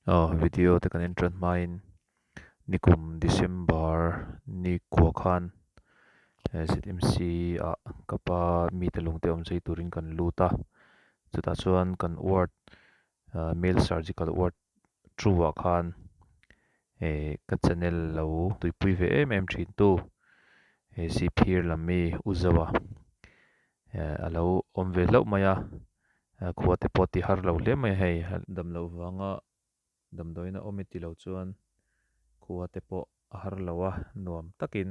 Aw video te kan en tan hmain nikum December ni kua khan Z_M_C ah ka pa mite lung te awm chei turin kan lut a chutah chuan kan ward male surgical ward two ah khan eh ka channel lo tuipui ve em em thin tu he sihphir lam mi u zo a eh a lo awm ve hlauh mai a khua te pawh ti har lo hle mai a hei damloh vanga damdawiin a awm e tilo chuan khua te pawh a har lo a nuam takin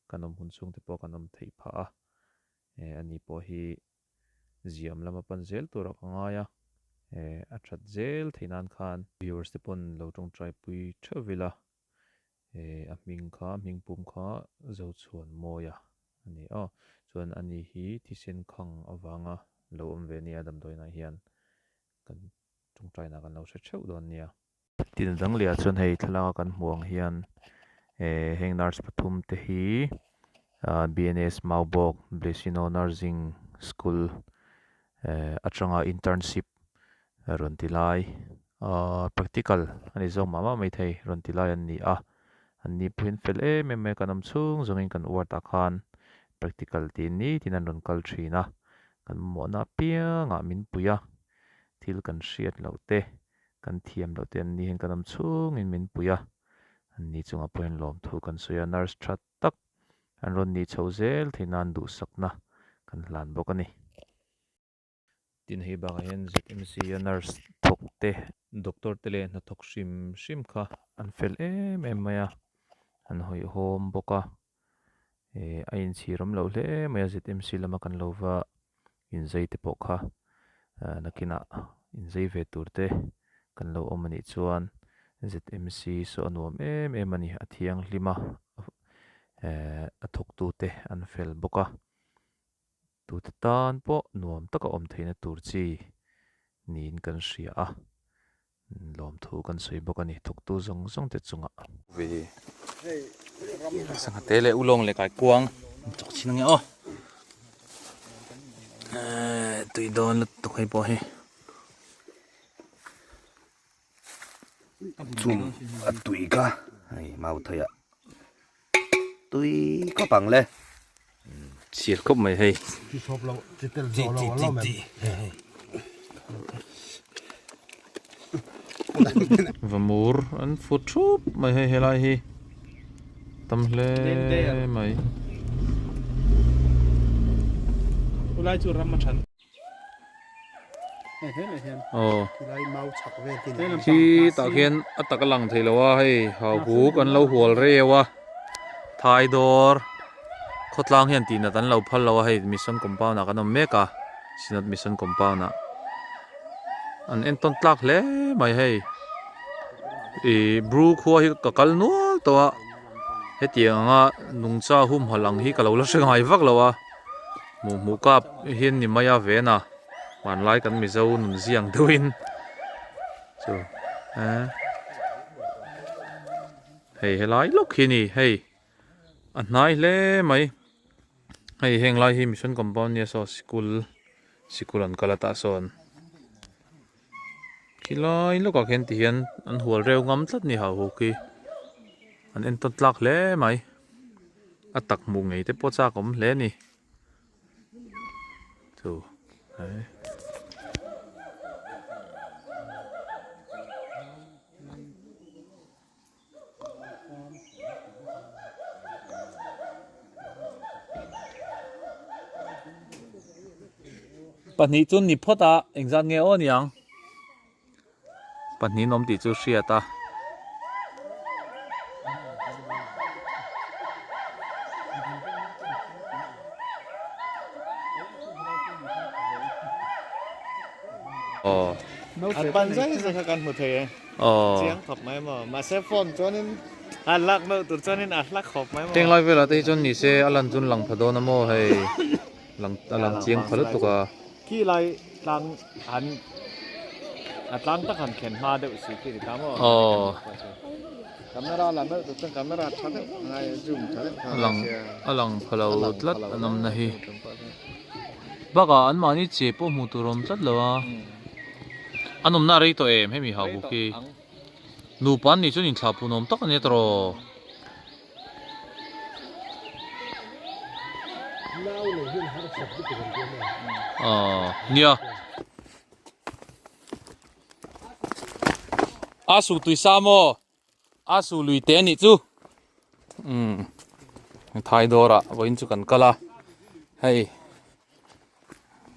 kan awm hun chhung te pawh kan awm theih phah a eh ani pawh hi ziam lama pan zel turah ka ngai a eh a that zel theih nan khan viewers te pawn lo tawngtai pui theuh vil a eh a hming kha hming pum kha Zochhuanmawia a ni aw chuan ani hi thisen khang avanga lo awm ve nia damdawiinah hian kan tawngtaina kan lo hre theuh dawn nia. Tin dang leh ah chuan hei thlalak a kan hmuh ang hian eh heng nurse pathum te hi ah B_N_S Maubawk Blessino Nursing School eh atanga internship rawn ti lai ah practical a ni zawk mah mah maithei rawn ti lai an ni a an ni pawh hi an fel em em mai a kan awm chhung zawngin kan ward ah khan practical tih nitin an rawn kal thin a kan mamawhna apiangah min pui a thil kan hriat loh te kan thiam loh te an ni hian kan awm chhungin min pui a an ni chungah pawh hian lawmthu kan sawi a nurse tha tak an rawn nih chho zel theih nan duhsakna kan hlan bawk a ni. Tin hei bakah hian Z_M_C a nurse thawk te doctor te leh hnathawk hrim hrim kha an fel em em mai a an hawihhawm bawk a eh a inchhir awm loh hle mai a Z_M_C lama kan lo va inzei te pawh kha nakinah inzei ve tur te kan lo awm anih chuan Z_M_C saw a nuam em em a ni a thianghlim a eh a thawktu te an fel bawk a. Tute tan pawh nuam taka awm theihna tur chi niin kan hria a, lawmthu kan sawi bawk a ni, thawktu zawng zawng te chungah. Ve sangha te leh ulawng leh kaikuang chawk chhin ange aw tui dawn lutuk hei pawh hi. Chung a tui kha hei mau thei ah tui khawp ang le. Chhiat khawp mai hei. Chi chhawp lo chi tel zawh lo a lawm em. Vamur an fu thup mai hei helai hi tam hle mai. Ulai chu ram a than. Khi tah khian a tak a lang thei lo a hei hauhuk an lo hual reu a thai dawr khawtlang hian tih nat an lo phal lo a hei mission compound ah kan awm mek a synod mission compound ah an entawn tlak hle mai hei ih bru khua hi ka kal nual tawh a hetiang anga nungcha humhalh ang hi ka lo la hre ngai vak lo a. Hmuh hmuh kap hian ni mai a ven a hmanlai kan Mizo nun ziang deuhin chu eh hei helai lawk hi a ni hei a hnai hle mai hei heng lai hi mission compound nia saw sikul sikul an kal a tah sawn khilai lawkah khian ti hian an hual reu ngam tlat a ni hauhuk hi an entawn tlak hle mai. A tak hmuh ngei te pawh chak awm hle a ni chu eh. Pahnih chu ni phawt a engzat nge aw niang pahnih an awm tih chu hriat a. Aw. An pan zai zai kha kan hmu thei e. Aw. Chiang khawp mai maw. Mahse phone chuanin a lak meuh tur chuanin a hlak khawp mai maw. Heng lai velah te hi chuan ni se a lan chun lang pha dawn a maw hei lang a lang chiang pha lutuk a. Khi lai tlang han a tlang tak han thlen hma deuh si khi ni ta maw. Aw. Camera la meuh tur chuan camera tha deuh ngai zoom tha deuh kha A lang a lang pha lo tlat an awmna hi. Bakah anmahni che pawh hmuh tur a awm tlat lo a. An awmna a rei tawh em hemi hau buk hi. Nupa an nih chuan inthlah punawm tak a nia tawh. Aw nia. A su tui sa maw? A su lui te a nih chu. Umm thai dawrah vawiin chu kan kal a hei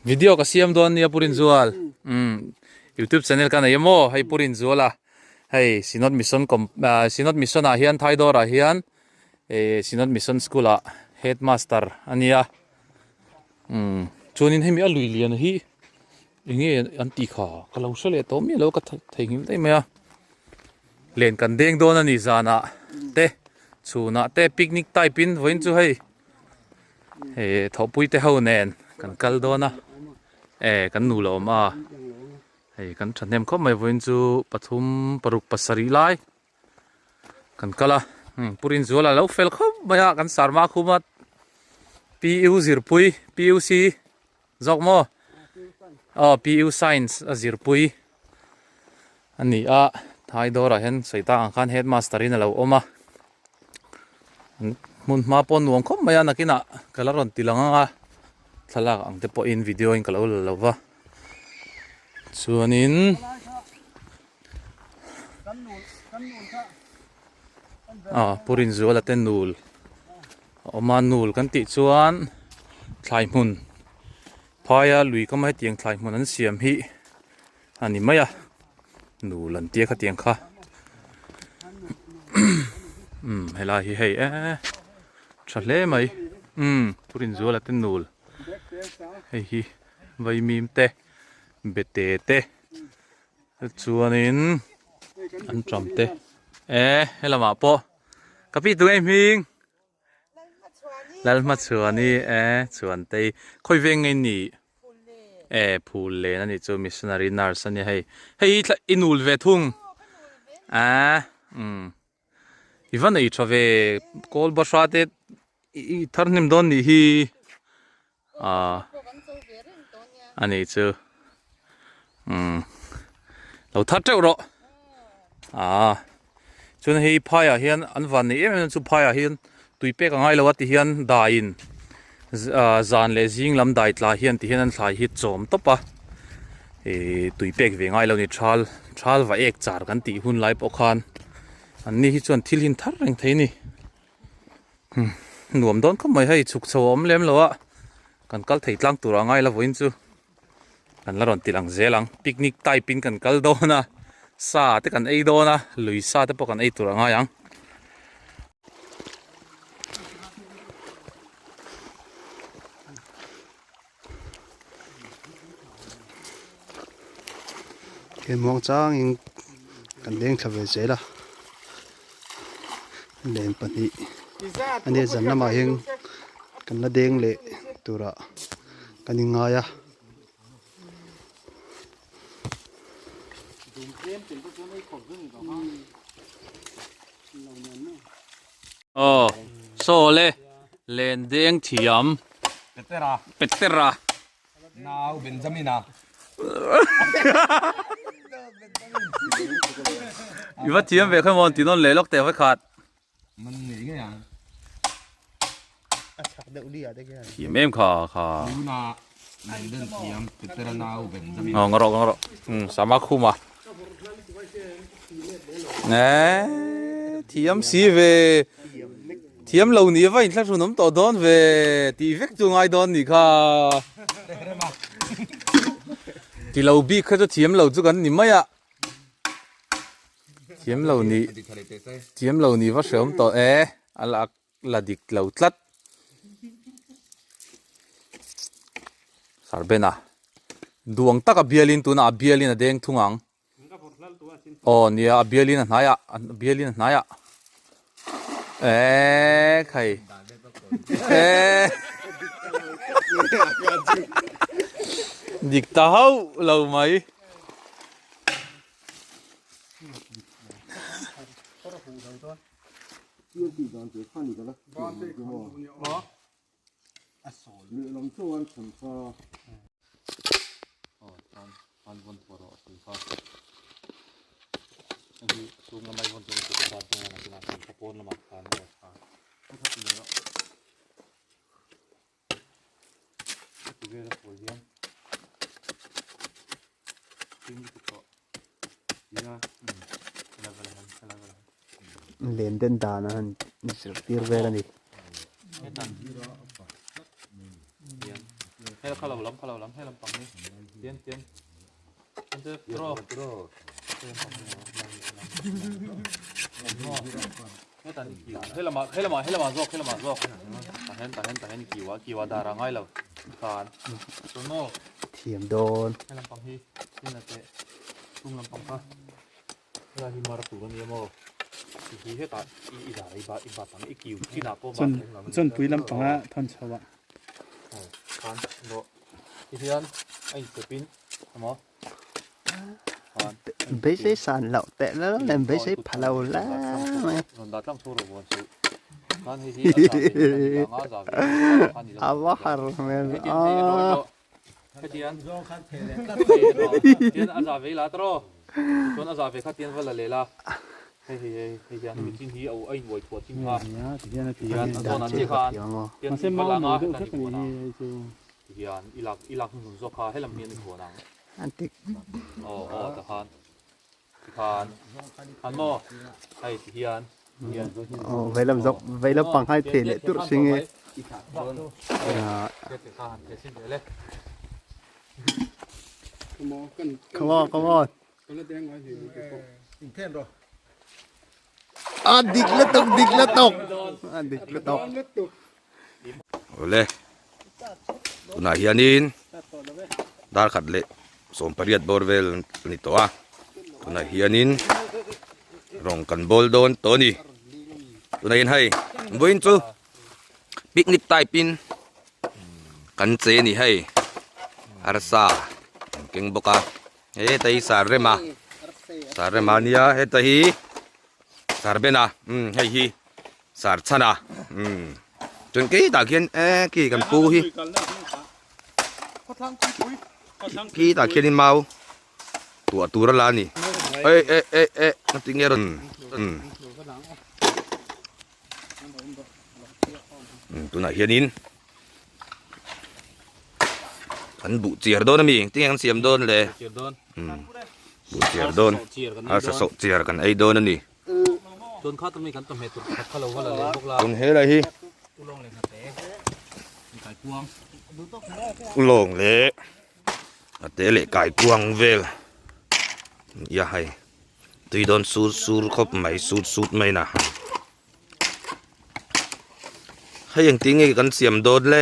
video ka siam dawn nia Pu Rinzual umm youtube channel ka nei a maw hei Pu Rinzuala hei Synod Mission com ah Synod Mission ah hian thai dawrah hian eh Synod Mission school ah headmaster a nia umm chuanin hemi a lui lian hi eng nge an tih kha ka lo hre leh tawh miah lo ka theihnghilh daih mai a. Len kan deng dawn a ni zanah te chhunah te picnic type in vawiin chu hei eh thawhpui te ho nen kan kal dawn a eh kan nu lo awm a hei kan thahnem khawp mai vawiin chu pathum paruk pasarih lai kan kal a Purin zual a lo fel khawp mai a kan sarma khum a PU zirpui PUC Zawk maw? Aw PU Science a zirpui a ni a, thai dawrah hian sawi tak ang khan headmaster in a lo awm a, hmun hma pawh nuam khawp mai a nakinah ka la rawn ti lang ang a, thlalak ang te pawhin video in ka lo la lo va, chuanin aw Pu Rinzuala te nul a awm a nul kan tih chuan thlai hmun phaia lui kam a hetiang thlai hmun an siam hi a ni mai a nul an tia khatiang kha umm helai hi hei eee tha hle mai umm Pu Rinzuala te nul hei hi vaimim te bete te. Chuanin an ṭam te e helamah pawh ka pi tu ngei hming Lalhmachhuani e Chhuantei khawi veng ngei ni e phul len a nih chu missionary nurse a nia hei hei hi i nul ve thung a umm i va nei tha ve kawl bahra te i thar hnem dawn nih hi ah a nih chu umm lo thar teuh rawh ah chuan hei phaiah hian an van nei em em chu phaiah hian tui pek a ngai lo a ti hian daiin ah zan leh zing lam dai tla hian ti hian an thlai hi chawm tawp a ih tui pek ve ngai lo a ni thal thal va ek char kan tih hun lai pawh khan an ni hi chuan thil hi an thar reng thei a ni. Nuam dawn khawp mai hei chhuk chho a awm lem lo a kan kal thei tlang tur a ngai la vawiin chu kan la rawn ti lang zel ang picnic type in kan kal dawn a sa te kan ei dawn a lui sa te pawh kan ei tur a ngai ang. He muang changin kan leng thla ve zel a len pahnih a nia zan lamah hian kan la deng leh turah kan inngai a. Aw saw le len deng thiam Petera Petera nau Benjamina I va thiam ve khaw maw ti nawn leh lawk teh vekhat man ngei ngei ang a chak deuh li ah te khian thiam em kha kha tuna len den thiam Petera nau Benjamin aw ngarawh ngarawh um sama khuma ne thiam si ve thiam lo ni va inthlahrun awm tawh dawn ve tih vek chu ngai dawn nih kha ti lo bik kha chu thiam lo chu kan ni mai a thiam lo ni thiam lo ni va hreawm tawh e a la la dik lo tlat Sarbena duang taka bialin tunah a bialin a deng thung ang aw nia a bialin a hnaiah a bialin a hnaiah eee khai eee dik ta hauh lo mai. Chung lamah i vawn chuan i kut a bat dawn a, nakinah chuan khaw pawn lamah khan a tha. A tha ti leh rawh. Heti vel a pawl hian fim lutuk tawh. Tia helai velah hian helai velah hian. Len den dan a han zirtir vel a ni. Hetan hian hel kha lo lam kha lo lam he lampang hi tian tian Thiam dawn. Beisei san loh teh lal nen beisei pha lo la mai. A va har hmel a. Hian i lak i lak hnuhnun zawk kha helam hi an inhuan ang. An tik. Aw aw takhan tikhan khan maw hei ti hian hian. Aw veilam zawk veilam pang hai thei leh turh si nge. Come on come on. A dik lutuk dik lutuk a dik lutuk. Awle tunah hianin dar khat leh sawm pariat bawr vel a ni tawh a tunah hianin rawng kan bawl dawn tawh a ni tunah hian hei vawiin chu picnic type in kan che a ni hei arsa an keng bawk a heta hi sar rem a sar rem a nia heta hi sar ben a umm hei hi. Sar chhan a umm chuan kei tah khian eh khi kan pu hi khi tah khianin mau tuah tur a la a ni eh eh eh eh engtin nge rawn umm tunah hianin kan buh chiar dawn a mi engtin nge kan siam dawn le umm buh chiar dawn arsa sawh chiar kan ei dawn a ni. Tun he lai hi ulawng leh a te leh kaikuang vel ia hei tui dawn sur sur khawp mai sut sut mai na hei engtin nge kan siam dawn le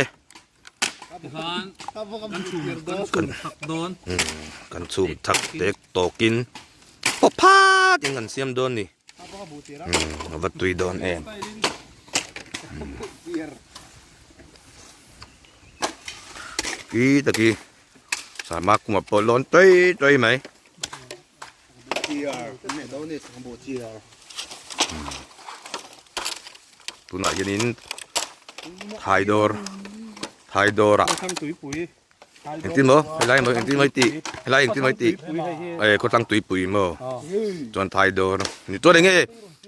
kan chhum thak tek tawkin pawp phat in kan siam dawn ni a va tui dawn em ki taki sama kuma pawh lawn tui tui mai tunah hianin thai dawr thai dawrah engtin maw helai maw engtin maw tih helai engtin maw tih eh khawtlang tuipui maw chuan thai dawr ni chuan enge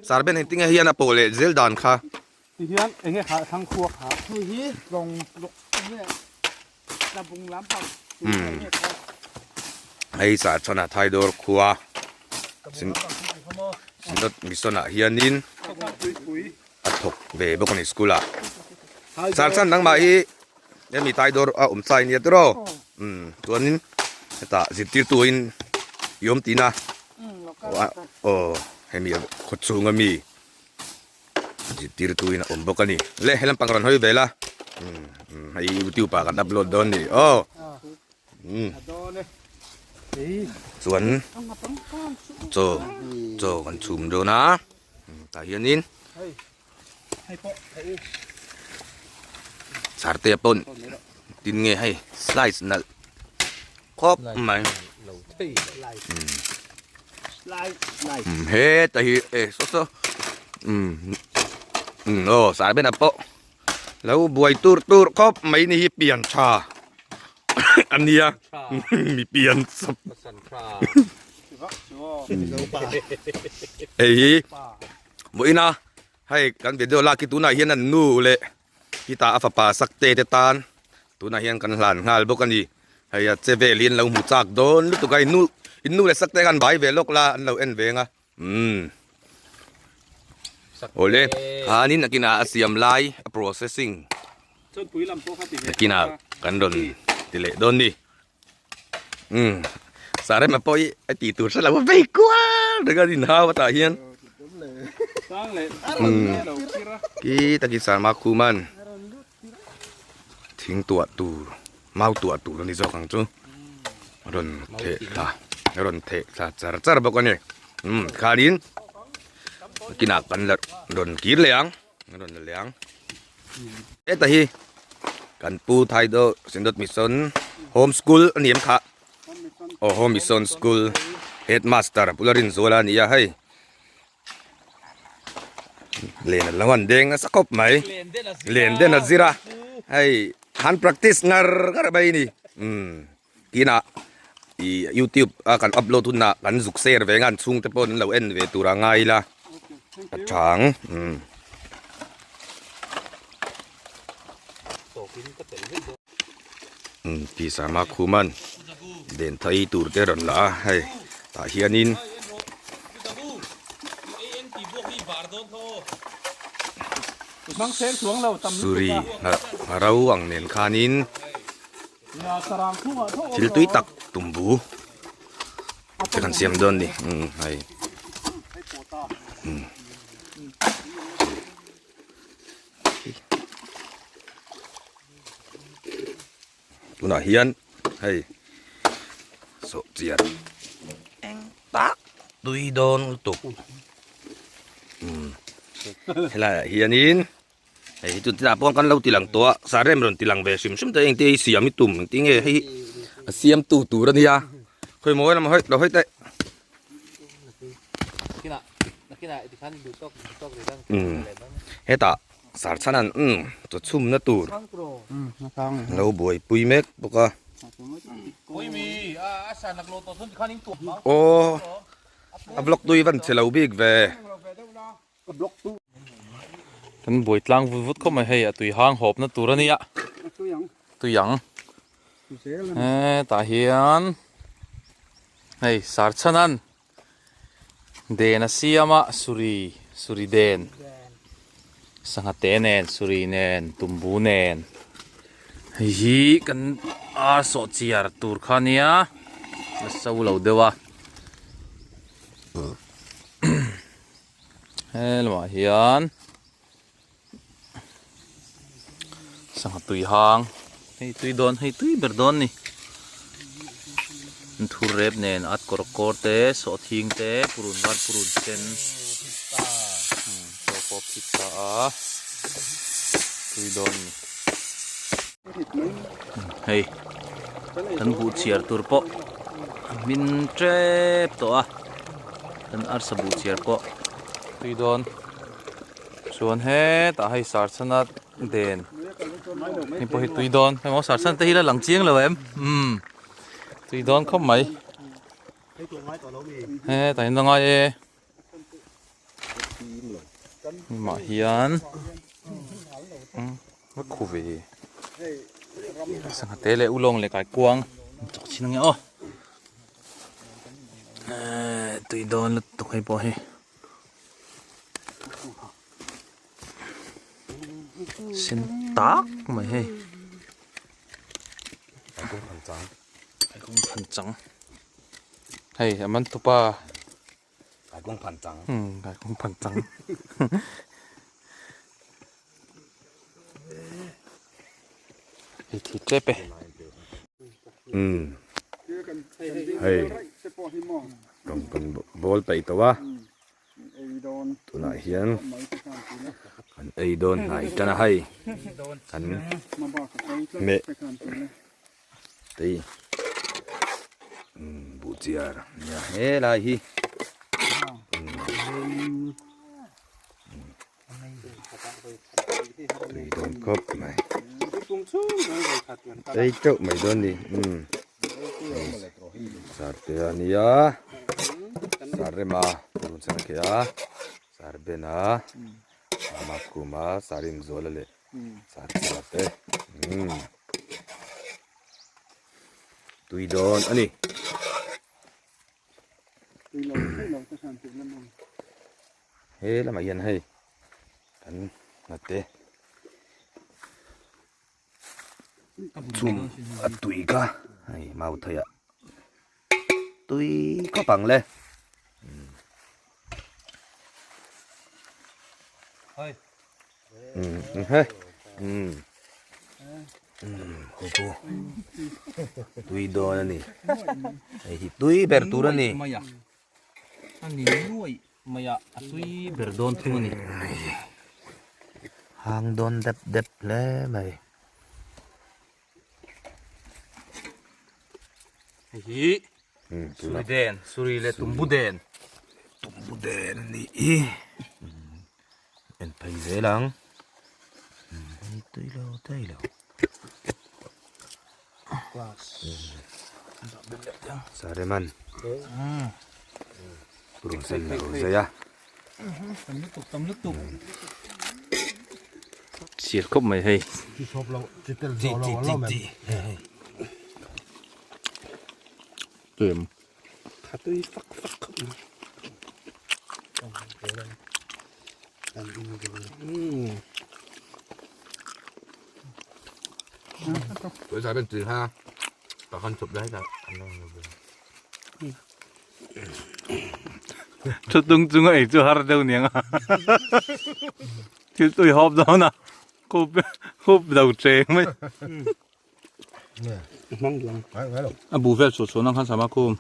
sarben engtin nge hian a pawh leh zel dan kha tihian enge ha thlang khuak ha hei hi tlawng enge tlabung lampang hei sah chhan ah thai dawr khua synod mission ah hianin a thawk ve bawk a ni school ah sar chhan nangmah hi hemi thai dawr a awm chai nia tiraw umm chuanin hetah zirtirtu in i awm tihna aw hemi khawchhung ami. Zirtirtu in a awm bawk a ni. Le he lampang rawn hawi vel a. Umm hei youtube ah kan upload dawn ni aw. Umm chuan chaw chaw kan chhum dawn a. Tah hianin charte pawn tin nge hei slice nalh khawp mai. Umm heta hi e saw saw umm umm aw sarbena pawh lo buai tur tur khawp mai ni hi pian tha a nia mi pian chawp. Hei hi vawiin a hei kan video lak hi tunah hian an nu leh khitah a fapa sakte te tan tunah hian kan hlan nghal bawk a ni. Hei a che vel hi an lo hmu chak dawn lutuk a in nu in nu leh sakte khan bai ve lawk la an lo en ve ang a umm awle khanin a kinah a siam lai a processing a kinah kan rawn ti leh dawn ni. Umm Sarema pawh hi a tih tur hre lo a vei kual reng a inhau atah hian umm khi takin Sarma khuman thing tuah tur mau tuah tur a ni zawk ang chu a rawn theh thla a rawn theh thla char char bawk a ni umm khanin kinah kan la rawn kir leh ang a rawn la leh ang. Heta hi kan pu Thaido Synod Mission Home School a ni em kha aw Home Mission School Headmaster Pu Rinzuala a ni a hei len an lo han deng nasa khawp mai len den a zir a hei han practice ngar ngar mai a ni umm tinah ih youtube a kan upload hunah kan zuk share ve ang a an chhungte pawh an lo en ve tur a ngai ila a chang umm. Umm ti sama khuman den thai tur te rawn la a hei tah hianin Suri ro ang nen khanin. Thil tui tak tumbu te kan siam dawn ni umm hei umm tunah hian hei sawhchiar eng tak tui dawn lutuk umm helaiah hianin. Hei hi chu tinah pawh kan lo ti lang tawh a sarem rawn ti lang ve hrim hrim te engte hi siam i tum engtin nge hei hi a siam tu tur a nia khawi mawi lam hawi lo hawi teh umm hetah sar chhan an umm chaw chhum na tur lo buaipui mek bawk a aw a vlog tui van che lo bik ve. Kan buai tlang vut vut khawp mai hei a tui hang hawp na tur a nia tui ang hetah hian hei sarchhanan den a siam a suri suri den sangha te nen suri nen tumbu nen hei hi kan ar sawh chiar tur kha a nia la so lo deuh a. He lamah hian sangha tui hang hei tui dawn hei tui ber dawn a ni thur rep nen at kawr kawr te sawhthing te purun var purun sen chaw pawh phit ta a tui dawn a ni hei kan buh chhiar tur pawh a hmin tep tawh a. Kan arsa buh chiar pawh tui dawn chuan hetah hei sarchhana den hei pawh hi tui dawn hei maw sarchhan te hi la lang chiang lo em umm tui dawn khawp mai hetah hian la ngai e hmah hian va khu ve sangha te leh ulawng leh kaikuang chawk chhin ang e aw. Tui dawn lutuk hei pawh hi sen tak mai hei kaikung phan chang hei a man tupa kaikung phan chang kaikung phan chang hei thi tep e. Umm hei rawng kan bawl peih tawh a tunah hian kan ei dawn hnai tan a hei kan hmeh tei umm buhchiar nia helai hi umm. Tui dawn khawp mai. Ei teuh mai dawn ni. Umm. Sarte a nia. Sar rema purun sen a kheh a sar ben a ama khum a sar inzual a leh sar chhia te umm tui dawn a ni. He lamah hian hei kan hnate chhum a tui kha hei mau thei ah tui khawp ang le umm hei umm umm hu tui dawn a ni hei hi tui ber tur a ni. A ni nuaih mai a, a tui ber dawn thung a ni. Hang dawn dep dep hle mai. Hei hi Suri den, Suri leh Tumbu den. Tumbu den a nih hi. En phei zel ang. Hei tui lo thei lo. Sareman purun sen a lo zai a. Sir khawp mai hei. Chi chi chi chi. Tuem. Thu tung chunga ei chu har deuh niang a thil tui hawp dawn a khup khup do cheng mai a bu vel chhuah chhuah nang khan sama khum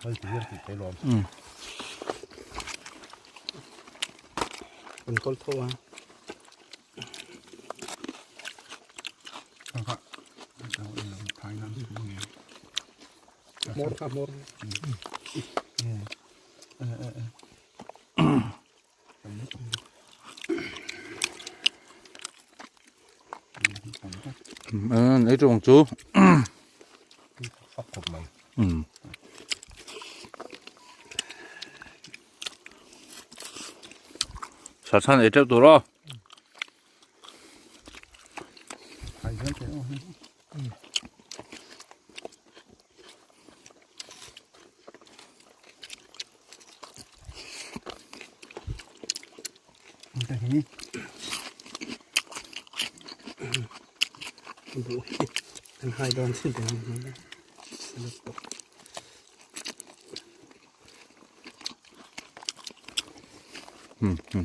An ei tawng chu Sachhan ei teuh tur aw.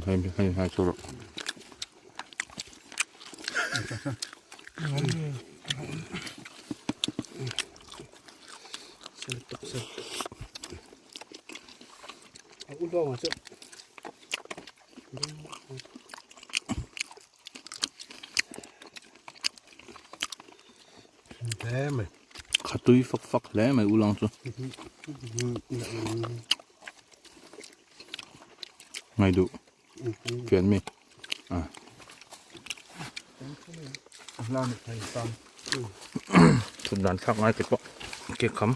Hei hei hei chu rawh. Kha tui fak fak hle mai ulang chu. Ngai duh fian mi a. Thut dan thlak ngai te pawh ke kham.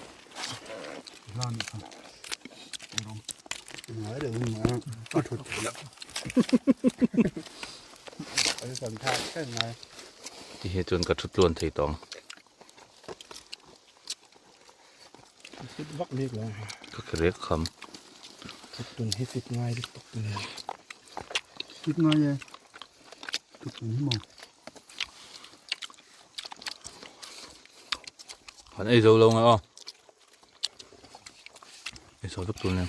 Ti hi chuan ka thu tluan thei tawh ang. Ka ke rek kham. Han ei zo lo nge aw. Ei zo vek tur nia.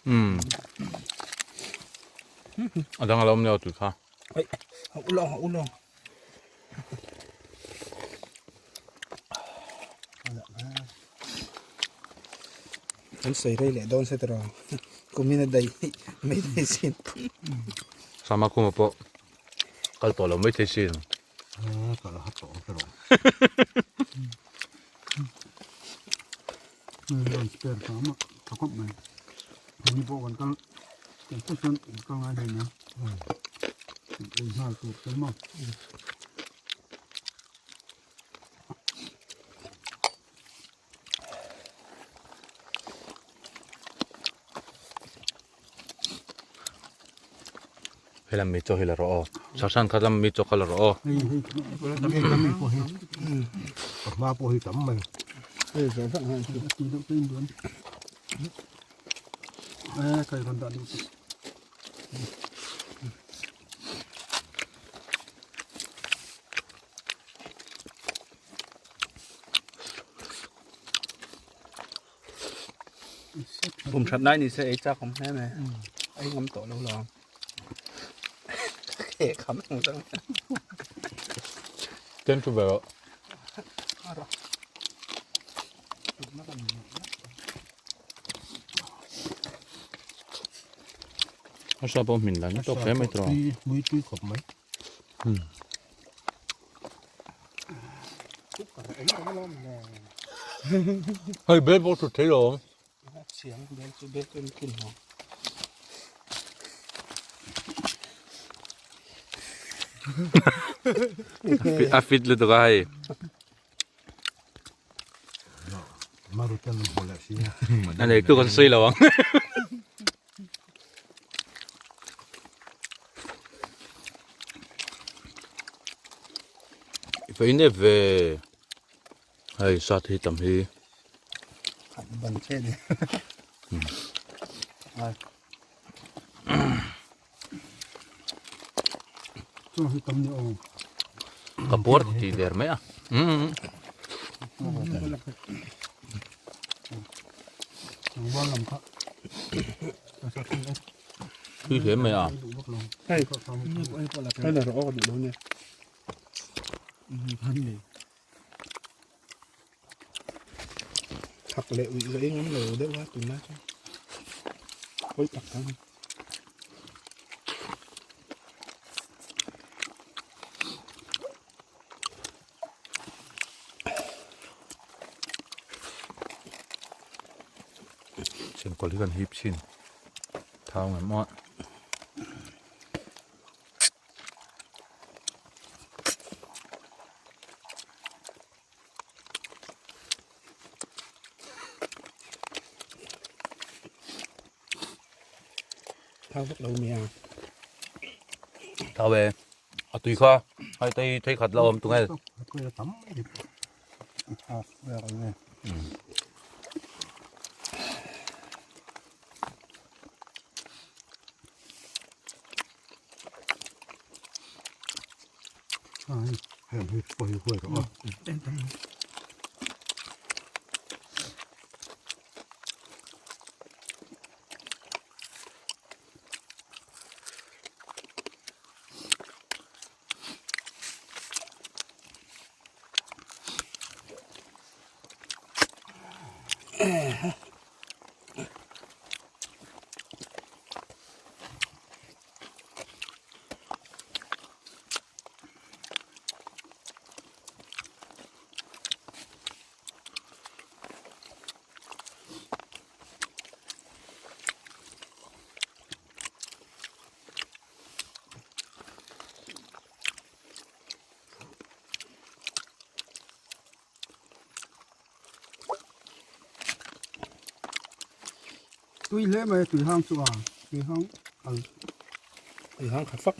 Umm. A dang a lo awm nia tui kha. An sawi rei leh dawn se tiraw kumin a daih mai thei sin. Sama khuma pawh kal tawh lo mai thei sin. Helam mi chaw hi la rawh aw. Sarsan kha lam mi chaw kha la rawh aw. Hei hei hei lam mi pawh hi ka hma pawh hi tam mai. Hei zawh vek hei chu ti deuh te in duan. Eh kai rawn dah duh suh. Pum that nai ni se ei chak awm hle mai ei ngam tawh lo lo ang he kham ang chang Ten thu ve rawh. A sa pawh hmin lan tawk hle mai tawh. Mui tui khawp mai. Hei bel pawh thut thei lo awm. Chiang bel chu bel chu kin ho. A fit lutuk a hei. Marutan hmu leh si. A nei tu kan sawi lo ang. Phải nè về hay sao thì tầm hi Ban che ni. Chaw hi tam ni awm. Ka puar ti der mai a. Tlangval lam kha. Tui hle mai a. Hei, hei la rawh aw ka duh lo nia. Thak leh uih leh eng lo deuh a tunlai chuan hawi tak ang. Chengkawl hi kan hip thin thau ngam a. Thau vak lo mi a. Thau e. A tui kha. Hai tei thei khat la awm tunge. Tam mai. Hei hei pawh hi huai rawh a. Tui hle mai tui hang chu a tui hang al tui hang khat fak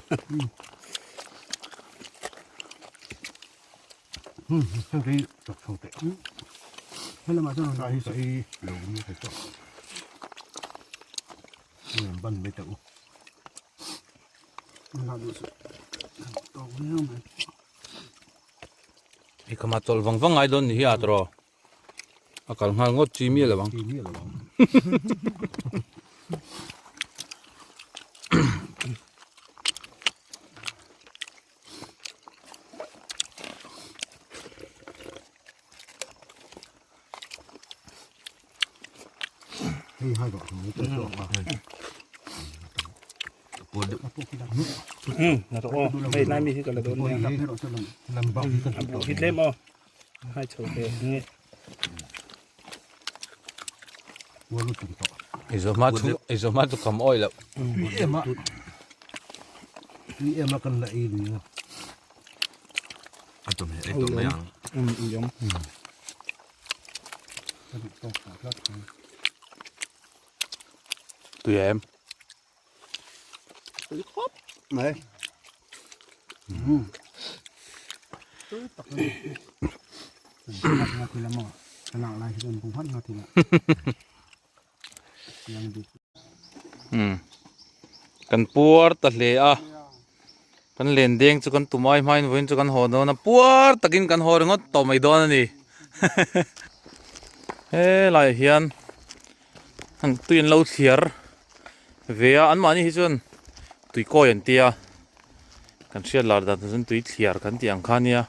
Heng hi chak chho teh he lamah chuan sa hi sa hi lo ni thei tawh em ban mai teh u la duh suh tawk viau mai I khama chawlh vang vang ngai dawn ni hi a tawh a kal nghal ngawt chi miah lo ang. Chi miah lo ang. Hei hai rawh mai teh chu a. Na rawh aw hei lai mi hi ka la dawn nia a buh hi tlem aw hai chho ve nge I zo hma chu i zo hma chu kam awi loh. Tui em a tui em a kan la ei lui a. A tawm hi ei tawh mai ang. Ui awm. Tui em. Tui khawp. Mai. Kan puar ta hle a kan len deng chu kan tumai hmain vawiin chu kan haw dawn a puar takin kan haw ringawt tawh mai dawn a ni helaiah hian tui an lo thliar ve a anmahni hi chuan tui kawi an tia kan hriat lar dan chuan tui thliar kan tih ang kha ania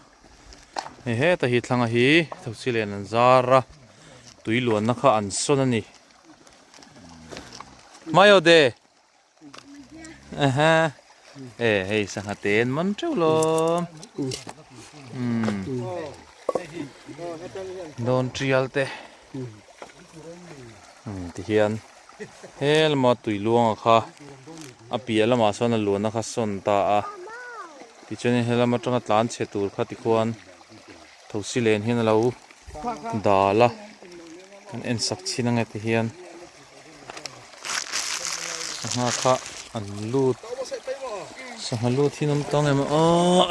hei heta hi thlanga hi thosi len an zar a tui luanna kha an sawn a ni mai aw de e hei sangha te an man teuh lo umm dawn tial te umm tihian he lama tui luanga kha a piah lamah sawn a luanna kha sawn ta a tichuanin helam atanga tlan chhe tur kha tikhuan thosi len hian a lo dal a kan en sak chhin ange ti hian sangha kha an lut sangha lut hi an awm tawng em aw.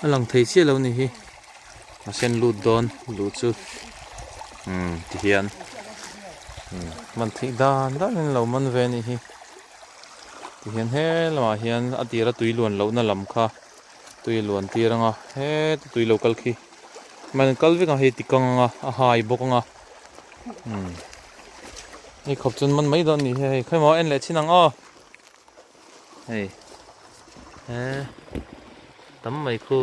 A lang thei chiah lo ni hi a sen lut dawn luh chu umm ti hian umm man theih dan dan in lo man ve a nih hi ti hian he lamah hian a tira tui luan lohna lam kha tui a luan tir ang a heta tui lo kal khi man kal vek ang hei ti kang ang a a hai bawk ang a umm hei khawp chuan man mai dawn a nih hi hei khawimaw en leh chin ang aw. Hei he tam mai khu.